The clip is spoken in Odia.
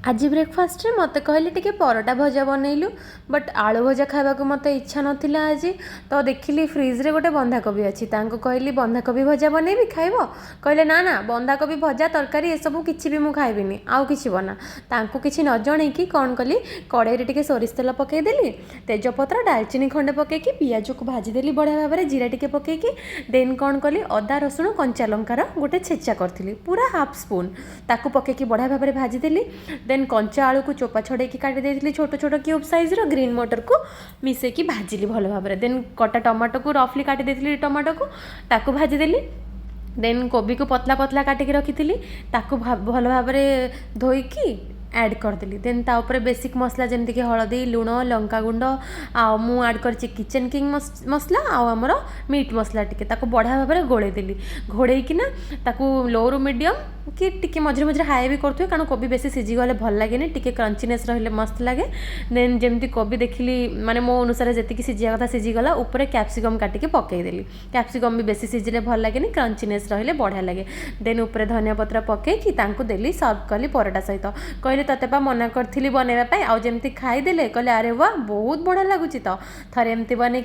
ଆଜି ବ୍ରେକଫାଷ୍ଟରେ ମୋତେ କହିଲେ ଟିକେ ପରଟା ଭଜା ବନେଇଲୁ, ବଟ୍ ଆଳୁ ଭଜା ଖାଇବାକୁ ମୋତେ ଇଚ୍ଛା ନଥିଲା ଆଜି। ତ ଦେଖିଲି ଫ୍ରିଜରେ ଗୋଟେ ବନ୍ଧାକୋବି ଅଛି। ତାଙ୍କୁ କହିଲି, ବନ୍ଧାକୋବି ଭଜା ବନେଇବି, ଖାଇବ? କହିଲେ, ନା ନା, ବନ୍ଧାକୋବି ଭଜା, ତରକାରୀ ଏସବୁ କିଛି ବି ମୁଁ ଖାଇବିନି, ଆଉ କିଛି ବନା। ତାଙ୍କୁ କିଛି ନ ଜଣେଇକି କ'ଣ କଲି, କଡ଼େଇରେ ଟିକେ ସୋରିଷ ତେଲ ପକାଇଦେଲି, ତେଜପତ୍ର, ଡାଲଚିନି ଖଣ୍ଡେ ପକାଇକି ପିଆଜକୁ ଭାଜିଦେଲି ବଢ଼ିଆ ଭାବରେ, ଜିରା ଟିକେ ପକାଇକି। ଦେନ୍ କ'ଣ କଲି, ଅଦା, ରସୁଣ, କଞ୍ଚା ଲଙ୍କାର ଗୋଟେ ଛେଚା କରିଥିଲି, ପୁରା ହାଫ୍ ସ୍ପୁନ୍, ତାକୁ ପକାଇକି ବଢ଼ିଆ ଭାବରେ ଭାଜିଦେଲି। ଦେନ୍ କଞ୍ଚା ଆଳୁକୁ ଚୋପା ଛଡ଼େଇକି କାଟି ଦେଇଥିଲି ଛୋଟ ଛୋଟ କ୍ୟୁବ୍ ସାଇଜ୍ର, ଗ୍ରୀନ୍ ମଟରକୁ ମିଶେଇକି ଭାଜିଲି ଭଲ ଭାବରେ। ଦେନ୍ କଟା ଟମାଟୋକୁ ରଫଲି କାଟି ଦେଇଥିଲି, ଟମାଟୋକୁ ତାକୁ ଭାଜିଦେଲି। ଦେନ୍ କୋବିକୁ ପତଲା ପତଲା କାଟିକି ରଖିଥିଲି, ତାକୁ ଭଲ ଭାବରେ ଧୋଇକି ଆଡ଼୍ କରିଦେଲି। ଦେନ୍ ତା ଉପରେ ବେସିକ୍ ମସଲା ଯେମିତିକି ହଳଦୀ, ଲୁଣ, ଲଙ୍କାଗୁଣ୍ଡ ଆଉ ମୁଁ ଆଡ଼୍ କରିଛି କିଚେନ୍ କିଙ୍ଗ ମସଲା ଆଉ ଆମର ମିଟ୍ ମସଲା ଟିକେ। ତାକୁ ବଢ଼ିଆ ଭାବରେ ଗୋଳେଇ ଦେଲି। ଘୋଡ଼େଇକିନା ତାକୁ ଲୋରୁ ମିଡ଼ିୟମ୍ କି ଟିକେ ମଝିରେ ମଝିରେ ହାଇ ବି କରୁଥିବେ, କାରଣ କୋବି ବେଶୀ ସିଝିଗଲେ ଭଲ ଲାଗେନି, ଟିକେ କ୍ରଞ୍ଚିନେସ୍ ରହିଲେ ମସ୍ତ ଲାଗେ। ଦେନ୍ ଯେମିତି କୋବି ଦେଖିଲି, ମାନେ ମୋ ଅନୁସାରେ ଯେତିକି ସିଝିବା କଥା ସିଝିଗଲା, ଉପରେ କ୍ୟାପ୍ସିକମ୍ କାଟିକି ପକାଇଦେଲି। କ୍ୟାପ୍ସିକମ୍ ବି ବେଶୀ ସିଝିଲେ ଭଲ ଲାଗେନି, କ୍ରଞ୍ଚିନେସ୍ ରହିଲେ ବଢ଼ିଆ ଲାଗେ। ଦେନ୍ ଉପରେ ଧନିଆ ପତ୍ର ପକାଇକି ତାଙ୍କୁ ଦେଲି, ସର୍ଭ କଲି ପରଟା ସହିତ। କହିଲେ, ତୋତେ ପା ମନା କରିଥିଲି ବନେଇବା ପାଇଁ। ଆଉ ଯେମିତି ଖାଇଦେଲେ, କହିଲେ, ଆରେ ୱା, ବହୁତ ବଢ଼ିଆ ଲାଗୁଛି ତ। ଥରେ ଏମିତି ବନେଇକି